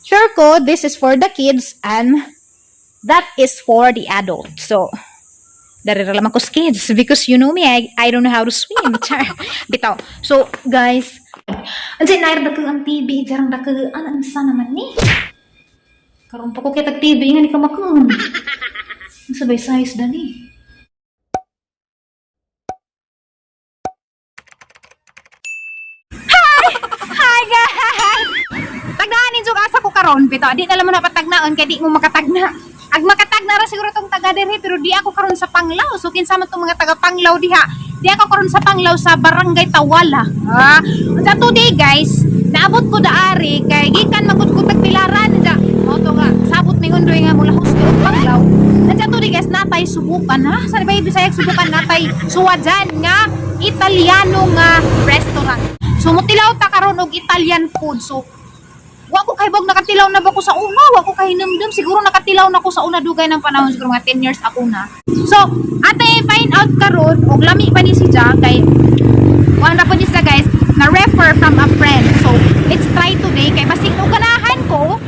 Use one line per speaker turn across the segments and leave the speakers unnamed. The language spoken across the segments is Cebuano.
Sure ko, this is for the kids and that is for the adult. So, dari ra lamang ko sa kids because you know me, I don't know how to swim. Char. Bitaw. So, guys, anjay nair dako ang TV, jarang dako an sa naman ni. Karon pa ko kitag TV nga ni ka makun. Sabay size dani. Hi guys! Tagnaan ninyo asa ko karon bitaw. Di na lang mo napatagnaon kay di mo makatagna. Ag makatagna ra siguro tong taga dirhi pero di ako karon sa Panglao. So kinsa man tong mga taga Panglao diha. Di ako karon sa Panglao sa Barangay Tawala. Ha? Unsa today guys, naabot ko daari kay gikan man gud ko tagpilaran unsa. Mao to nga sabot ni Undoy nga mula husto og Panglao. Unsa today guys, natay subukan ha. Sa ba Bisaya subukan natay suwajan nga Italiano nga restaurant. So mutilaw ta karon og Italian food. So wa ko kahibog nakatilaw na ba ko sa una, wa ko kahinumdum siguro nakatilaw na ko sa una dugay ng panahon, siguro mga 10 years ako na. So, ate find out karon og lami pa ni si Ja kay kuan ra po ni siya guys, na refer from a friend. So, let's try today kay basig og ganahan ko,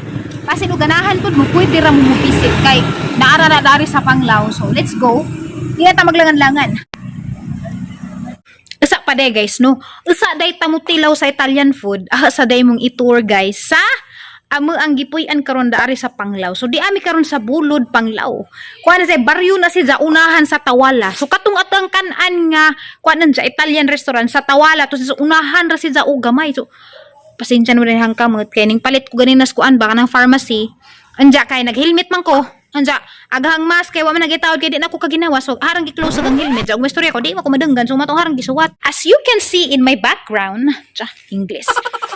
basin og ganahan pud mo pwede ra mo mobisit kay naara na dari sa Panglao. So, let's go. Di na ta maglangan-langan. Usa pa day guys, no? Usa day tamutilaw sa Italian food. Ah, sa day mong i-tour guys sa amo ang gipuy-an karon daari sa Panglao. So di ami karon sa Bulod Panglao. Kuan na sa baryo na si unahan sa Tawala. So katong atang kan-an nga kuan na sa Italian restaurant sa Tawala to sa unahan ra si og gamay. So pasensya na rin hang kamot kay ning palit ko ganina sa kuan baka ng pharmacy. Anja kay nag-helmet man ko. Anja aghang mask kay wa man nagitawad kay di na ko kaginawa. So harang gi-close ang helmet. Ug may istorya ko di mo ko madunggan. So matong harang gisuwat. As you can see in my background, tsa English.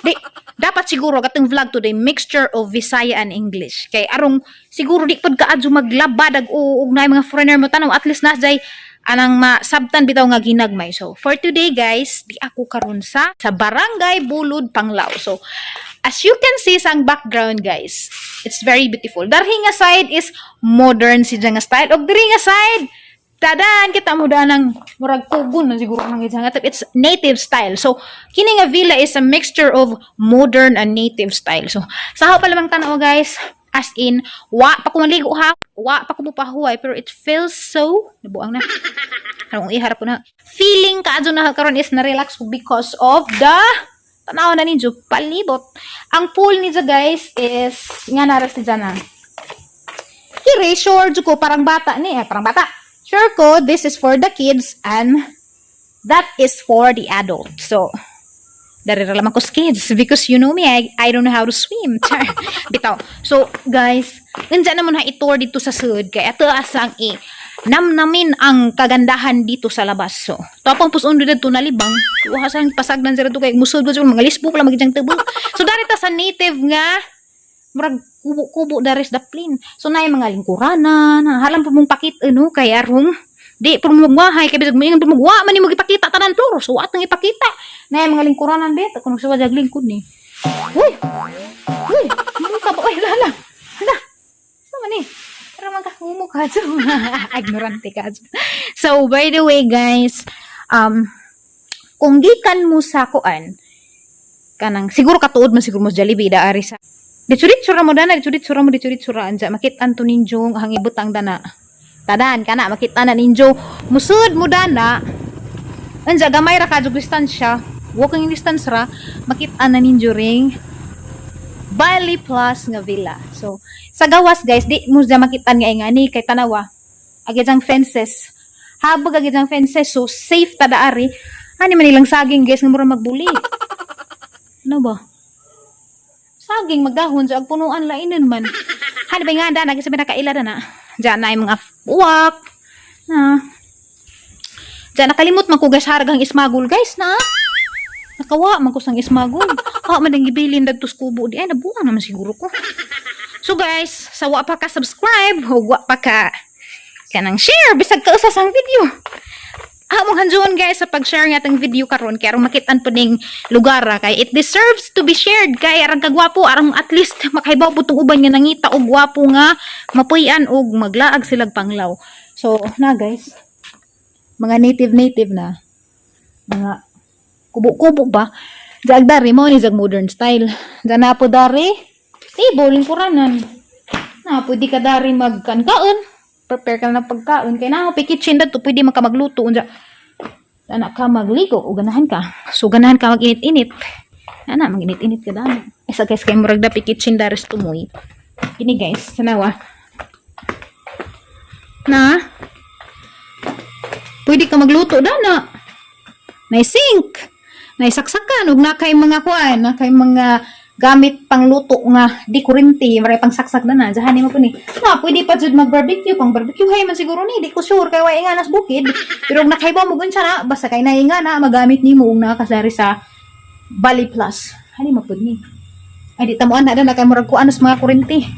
Di dapat siguro katong vlog today mixture of Visaya and English. Kay arong siguro di pud kaadyo maglabad ag og naay mga foreigner mo tan-aw, at least na jay anang masabtan bitaw nga ginagmay. So, for today guys, di ako karon sa Barangay Bulod, Panglao. So, as you can see sa ang background guys, it's very beautiful. Darhi nga side is modern si nga style. Og diri nga side, tadan kita mo daan ang murag kugon na siguro nang nga it's native style. So, kini nga villa is a mixture of modern and native style. So, sa pa lamang tan-aw guys, as in, wa pa ko maligo ha, wa pa ko mupahuway, pero it feels so, nabuang na. Anong iharap ko na. Feeling ka adyo na karon is na-relax ko because of the tanaw na ninyo palibot. Ang pool niya guys is nga naras ni na. Kire, sure ko parang bata ni, eh, parang bata. Sure ko, this is for the kids and that is for the adult. So, dari ra lamang ko sa kids because you know me, I don't know how to swim. Char. Bitaw. So, guys, nandiyan naman ha i-tour dito sa sud kay ato asang i namnamin ang kagandahan dito sa labas. So, tapang pusundo dito nalibang. Kuha sa pasagdan sila to kay musod ko mga lisbo pala magidyang tabo. So, dari ta sa native nga murag kubo-kubo dari sa daplin. So, naay mga lingkuranan, halam po mong pakit ano kay arong di po mo magwahay kay bisag moingon po magwa man nimo gipakita tanan pluro. So, atong ipakita. Naay mga lingkuranan bet kung sa wajag lingkod ni. Uy. Uy, muka ba? Uy, lala. Hala. Sa man ni? Pero man ka humo ka dyan. Ignorante ka dyan. So, by the way, guys, kung gikan mo sa kuan, kanang siguro katuod man siguro mo sa Jollibee daari sa Ditsuri-tsura mo dana, ditsuri-tsura mo, ditsuri-tsura anja. Makit-an to ninyo ang ibutang dana. Tadan kana makita na ninyo. Musud mo dana. Anja gamay ra ka jud distansya. Walking distance ra makita na ninyo ring Bali Plus nga villa. So, sa gawas guys, di mo siya makita nga ingani kay tanawa. Agi jang fences. Habog agi jang fences, so safe ta daari. Ani man ilang saging guys nga mura magbuli. Ano ba? Saging magdahon sa agpunuan lainon man. Hani ba nga dana kasi nakaila dana. Diyan na yung mga uwak. Na. Diyan nakalimot man ko guys hargang ismagol guys na. Nakawa man ko sang ismagol. Ah, man ang gibilin dagto sa kubo di ay nabuha naman siguro ko. So guys, sa wa pa ka subscribe ug wa pa ka kanang share bisag ka usa sang video. Ah, mong hanjuon guys sa pag-share nga atong video karon kay aron makit-an po ning lugar ah, kay it deserves to be shared kay arang kagwapo arang at least makahibaw po tong uban nga nangita og gwapo nga mapuy-an og maglaag silag Panglaw. So na guys, mga native native na mga kubo-kubo ba? Jag dari mo ni jag modern style. Diyan na po dari. Table lingkuranan. Na pwede ka dari magkankaon. Prepare ka na ng pagkaon kay na kitchen dadto, pwede man ka magluto unsa. Ana ka magligo o ganahan ka. So ganahan ka mag-init-init. Ana mag-init-init ka dana. Isa guys, kay murag dapi kitchen daris tumoy. Kini guys, tanawa. Na pwede ka magluto dana. Nay sink. Nay saksakan ug na kay mga kuan, na kay mga gamit pangluto nga di kurinti, maray pang saksak na na. Diyan mo po ni. Na pwede pa jud mag-barbecue, pang barbecue hay man siguro ni, di ko sure kay way nga nas bukid. Pero og nakaibaw mo gun na, basta kay naay nga na magamit nimo ug nakasari sa Bali Plus. Hani mo pud ni. Ay di tamuan na na kay murag kuan sa mga kurinti.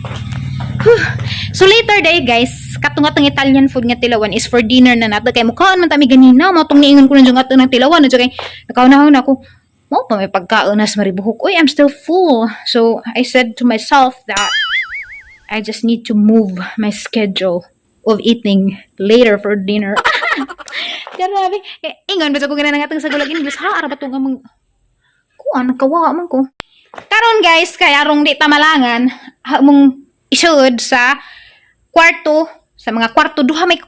So later day guys, katong atong Italian food nga tilawan is for dinner na nato kay mukhaan man tami ganina, mao tong niingon ko na ato ng tilawan na kay nakaunahon ako mo pa may pagkaon nas maribuhok. Uy, I'm still full. So I said to myself that I just need to move my schedule of eating later for dinner. Grabe. Eh, ingon ba sa ko ganang atong sa gulag English ha ara ba tong among kuan kawa man ko. Karon guys, kay arong di tamalangan, mong isod sa kwarto, sa mga kwarto, duha may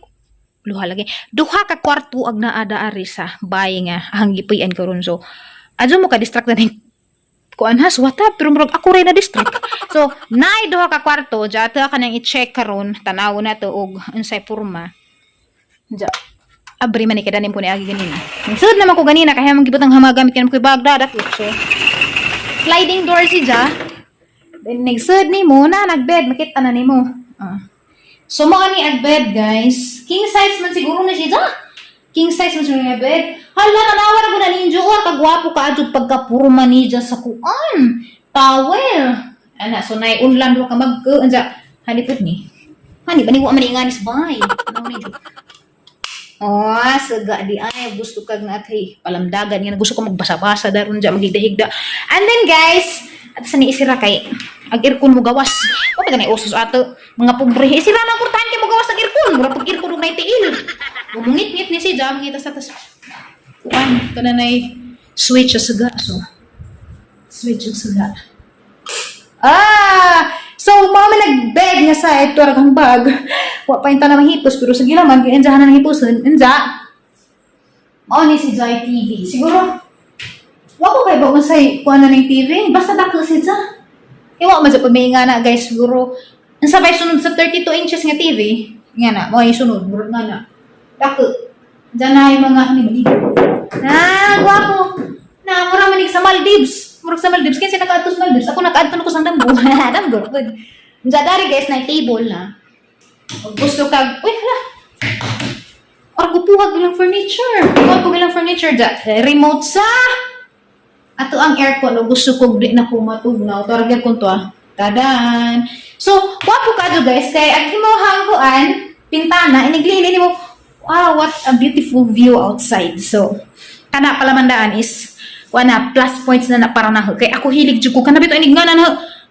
duha lagi. Duha ka kwarto ag naa ari sa bahay nga ang gipuy-an karon. So, adyo mo ka distract na ning kuan ha, swata, pero murag ako rin na distract. So, naay duha ka kwarto, dya ato ka nang i-check karon, tanaw na to og unsay porma. Dya. Abri man ni kay ko ni agi ganina. Sud naman ko ganina kaya man gibutang hamagamit kay ko bag dadak. So, sliding door si dya. Then nagsud nimo na nagbed makita na nimo. Ah. So mo ani ag bed guys. King size man siguro na siya dya. King size man siguro nga bed. Hala, tanawa ra ko na ninyo or kagwapo ka adyo pagkapurma ni dya sa kuan. Towel. Ana so nay unlan do ka mag unsa hani pud ni. Hani ba ni wa man inganis bay. Ano ni dyo? Oh, saga di ay gusto kag na kay palamdagan nga gusto ko magbasa-basa daron dya maghigda-higda. And then guys, at sa ni isira kay ag aircon mo gawas. Wa pa ganay usos ato mga pobre. Isira na kurtahan kay mo gawas ag aircon. Mura pag aircon ug nay tiil. Mungit-ngit ni si jam ngita sa tas kuan kananay switch sa suga. So switch sa suga. Ah! So, mao man nag-bed nga sa ito kang bag. Wa pa yung na mahipos, pero sa gilaman, kaya enjahan na nahipuson. Enja. Mao ni si Joy TV. Siguro, wa ko kay ba unsay kuha na ng TV. Basta dako si Ja. Kaya wa man sa pag na guys, siguro. Ang sabay sunod sa 32 inches nga TV. Nga na, mao yung sunod. Murag nga na. Dako. Diyan na yung mga, ano ba ni? Ah, gwapo. Na, mura manig sa Maldives. Murag sa Maldives. Kasi naka-adto sa Maldives. Ako naka-adto na ko sa Damgo. Damgo. Good. Diyan dari guys, na table na. Kung gusto kag, uy, hala. Or gupuhag ilang furniture. Gupuhag ko ilang furniture. Diyan, eh, remote sa. Ato ang aircon. O gusto ko di na ko matugnaw. Target ko to ah. Tadan. So, wapo ka do guys. Kay ang imo hangguan, pintana, iniglili nimo, wow, what a beautiful view outside. So, kana palamandaan is, wana, plus points na na para na. Kay ako hilig jud ko. Kana bitaw inig nga na na,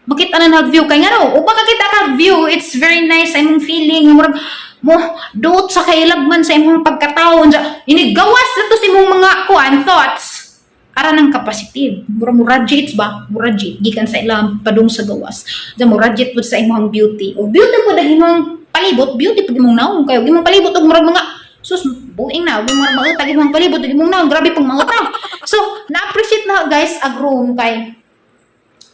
makita na na view. Kay nga no, upa ka kita ka view, it's very nice sa imong feeling. Murag, mo, duot sa kailagman sa imong pagkatao. Unsa, inig gawas na to sa imong mga kuan, thoughts ara ng capacitive. Mura mo radiates ba? Mo radiate gikan sa ilang padung sa gawas. Diyan mo radiate pud sa imong beauty. O beauty pud ang imong palibot, beauty pud imong naong kayo. Imong palibot og murag mga sus buing na, ug murag mautag imong palibot ug imong naong, grabe pong mautag. So, na-appreciate na guys ag room kay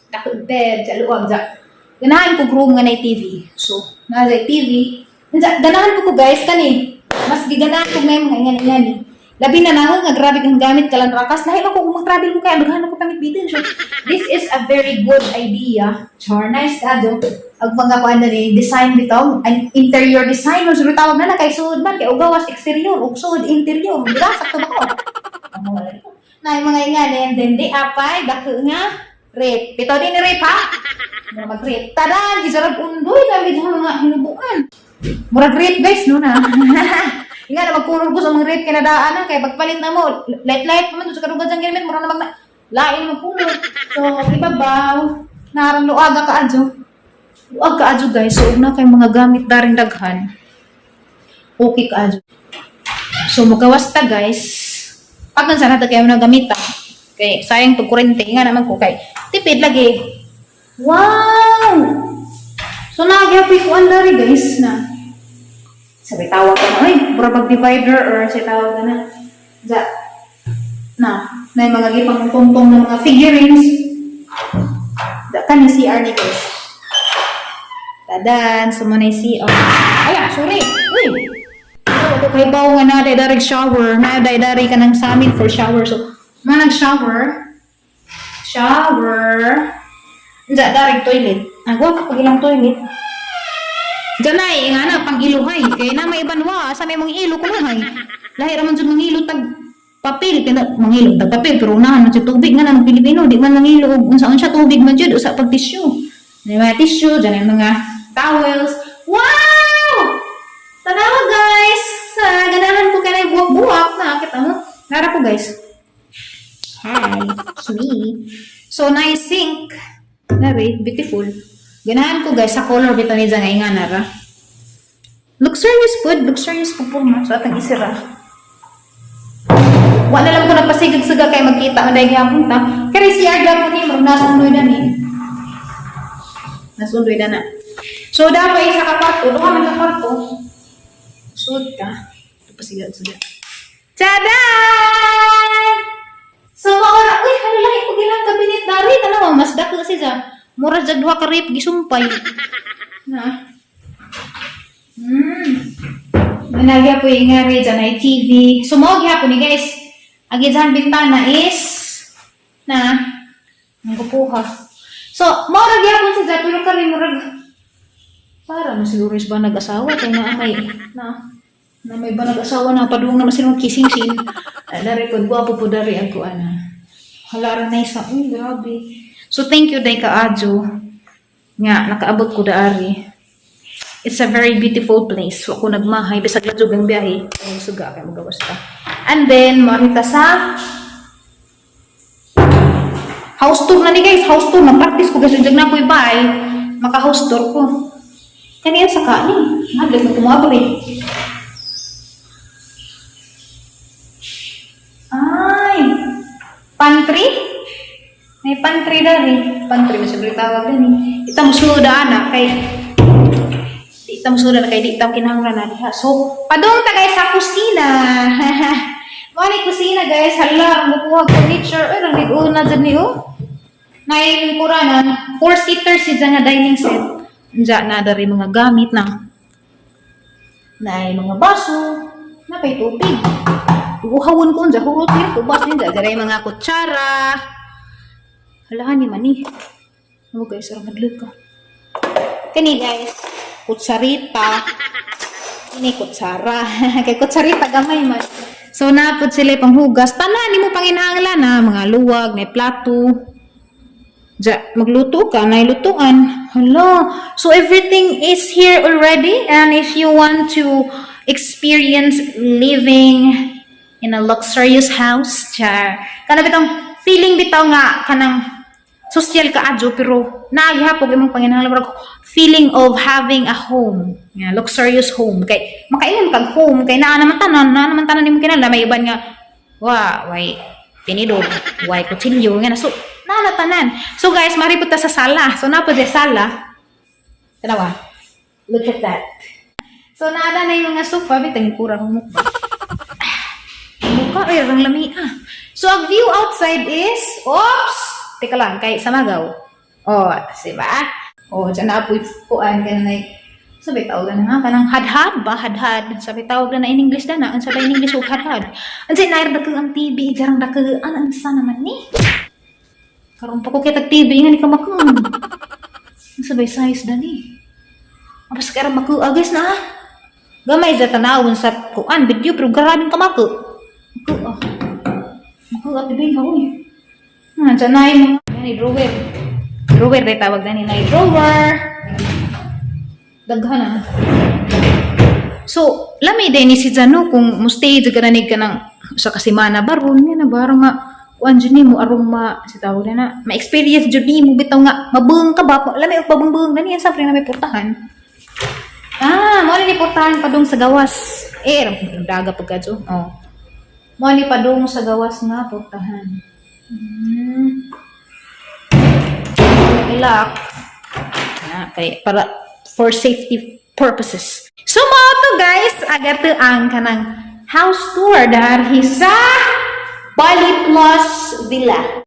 dako bed sa luwag ja. Ganahan ko room nga nay TV. So, naa TV. Unsa ganahan ko guys kani. Mas giganahan ko may mga ingan-ingani. Labi na naho nga grabe kang gamit kalan rakas. Lahi man ko kung mag-travel ko kaya daghan ako pangit dito. So, this is a very good idea. Char, nice ka do. Ang mga kuan na ni design bitaw, ang interior design mo siguro tawag na na kay sud man kay ugawas exterior ug sud interior. Di ba? Sakto ba ko? Ang mga wala dito. Na yung mga ingani and then di apay dako nga rep. Bitaw din ni rep ha. Mura mag-rep. Tadan, gisarag undoy kami dyan mga hinubuan. Murag rep guys no na. Nga na magkulor ko sa mga rep kinadaan na kay pagpalit na mo, light light pa man sa karugan dyan ginamit mura na mag lain magkulor. So ibabaw narang luaga ka adyo. Luag ka adyo guys. So ug na kay mga gamit daring daghan. Okay ka adyo. So mugawas ta guys. Pag sa nato kayo na gamita. Kay sayang pag kuryente nga naman ko kay tipid lagi. Wow! So, nagyapoy ko dari, guys, na sabay tawag ka na, ay, mura divider or say tawag ka na. Ja, na, na yung mga gipang tungtong ng mga figurines. Da, kani CR ni, guys. Tadan, so mo na yung CR. Ay, sorry. Uy! Ako kay bawo nga na dari shower, na dari ka ng samin for shower. So, manag shower. Shower. Diya, dari toilet. Agwa ka pag ilang toilet. Diyan na eh, nga na, pang iluhay. Kaya na may ibanwa, sa may mga ilo kuluhay. Lahi raman jud mangilo tag papel, kaya mangilo tag papel, pero unahan man jud tubig nga na ng Pilipino, di man mangilo og unsa-unsa, tubig man jud, usa pag tissue. May mga tissue, diyan ay mga towels. Wow! Tanawa, guys! Sa ganahan ko kay buwak-buwak na kita mo. Nara ko, guys. Hi, it's me. So nice sink. Nari, beautiful. Ganahan ko, guys, sa color bitaw ni nga nga nara. Luxurious food, luxurious po po ma. So atang isira. Wala lang ko nagpasigag-siga kay magkita man dahil gihapon ta. Kaya si Arga po ni murag nasundoy na ni. Nasundoy na na. So dapat isa ka kwarto, duha man ka kwarto. Sud ka. Ito pasigag-siga. Tada! So maura, uy, ano lahi ko gilang kabinet dari, tanawa mas dako siya. Mura jag duha ka rep gisumpay. Na. Managya po yung nga rin dyan ay TV. So, mao gihapon ni, guys. Ang dyan bintana is na ang kupuha. So, mao ra gyapon siya pero kami murag para mo siguro is ba nag-asawa kay na may na na may ba nag-asawa na padung naman silang kissing scene. Ah, dari ko gwapo po dari ang kuana. Hala ra na isa. Uy, grabe. So thank you day kaadyo nga nakaabot ko daari. It's a very beautiful place. Wa ko nagmahay bisag ladjog ang biyahe. Ang suga kay magawas ta. And then marita sa house tour na ni, guys, house tour na practice ko, guys, jag na ko ibay. Maka house tour ko. Kaniya sa ka ni. Hadlok mo kumuabri. Ay, pantry? May pantry dari. Pantry ba siguro tawag din eh. Ita mo suda ana kay di ita mo suda na kay di ita kinahanglan na diha. So, padung ta, guys, sa kusina. Mo ni kusina, guys, hala ang mukuha furniture. Ay, rang una jud ni oh. Nay kuranan, four-seater siya nga dining set. Diya na dari mga gamit na. Nay mga baso, napay tubig. Uhawon ko unja hurot ni tubas ni dya dari mga kutsara. Halahan ni mani. Ano, guys, orang madlog ka. Kani, guys, kutsarita. Ini kutsara. Kay kutsarita gamay man. So napod sila panghugas. Tanan nimo panginahanglan na mga luwag, na plato. Ja, magluto ka, na lutuan. Hala. So everything is here already, and if you want to experience living in a luxurious house, char. Kana bitong feeling bitaw nga kanang social ka adyo pero naagihapon imong panginahanglan, murag feeling of having a home. Nga luxurious home kay makaingon kag home kay naa naman tanan nimo kinahanglan. May iban nga wa way tinidor, way kutsilyo nga na. So naa na tanan. So guys, mari ta sa sala. So naa pod sa sala. Tanawa. Look at that. So naa na yung mga sofa bitang kura humok ba. Mukha ay rang lami ah. So ang view outside is, oops. Teka lang kay sa magaw. Oh, di ba? Oh, diyan na apoy kuan kana na sabi tawag na nga kanang hadhad ba, hadhad. Sabi tawag na in English na na ang sabi in English og hadhad. Ang say nair dako ang TV jarang dako an ang sa naman ni. Karon pa ko kitag TV nga ni ka makun. Ang sabay size dani. Apas kay maku guys na. Gamay sa tanawon sa kuan video pero grabing kamako. Maku ah. Maku ah, TV ha uy. Ah, dyan na yung mga yan, drawer. Drawer day tawag na ni na drawer. Daghan ah. So, lami din ni si Jano kung mo-stay jud ka na ni ka ng sa kasimana baron nga na ba nga kuan jud nimo arong ma si tawag na na ma-experience jud nimo bitaw nga mabung ka ba, lami og pabungbung gani sa pre na may portahan. Ah, mo ni portahan padung sa gawas eh, daga pagkadyo. Oh, mo ni padung sa gawas nga portahan. I-lock. Na, kay para for safety purposes. So mao to, guys, agato ang kanang house tour diri sa Bali Plus Villa.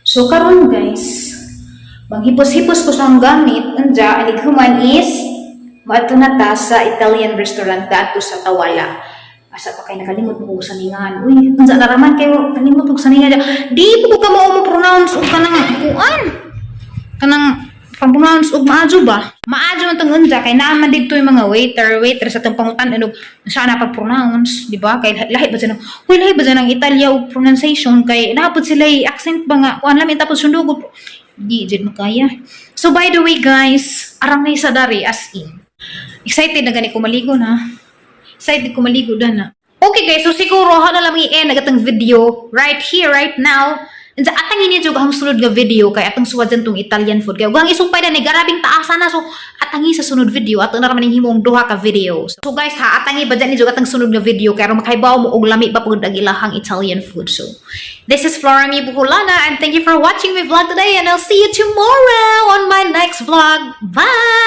So karon, guys, manghipos-hipos ko sa akong gamit, anja anig human is maadto na ta sa Italian restaurant dato sa Tawala. Asa pa kay nakalimot mo og saningan. Uy, unsa na raman kayo kalimot og saningan. Di po ko ka mao mo pronounce og kanang kuan. Kanang pang-pronounce og maajo ba? Maajo man tong unja kay naa man didto yung mga waiter, waitress atong pangutan og sana pag-pronounce, di ba? Kay lahi ba dyan ang, uy, lahi ba dyan ang Italia og pronunciation kay napod sila accent ba nga kuan lami tapos sundog di jud makaya. So by the way, guys, arang na sa dari as in. Excited na gani ko maligo na. Excited ko maligo na. Okay guys, so siguro ha na lang i-end ang atong video right here, right now. And sa atang ini jud ang sunod nga video kay atong suwad tong Italian food. Kay ug ang isumpay na ni garabing taasa na, so atangi sa sunod video ato na raman ning himong duha ka video. So guys ha, atangi ba ni jud atong sunod nga video kay aron makaibaw mo og lami ba pud ang ilahang Italian food. So this is Flora Mi Buholana and thank you for watching my vlog today and I'll see you tomorrow on my next vlog. Bye!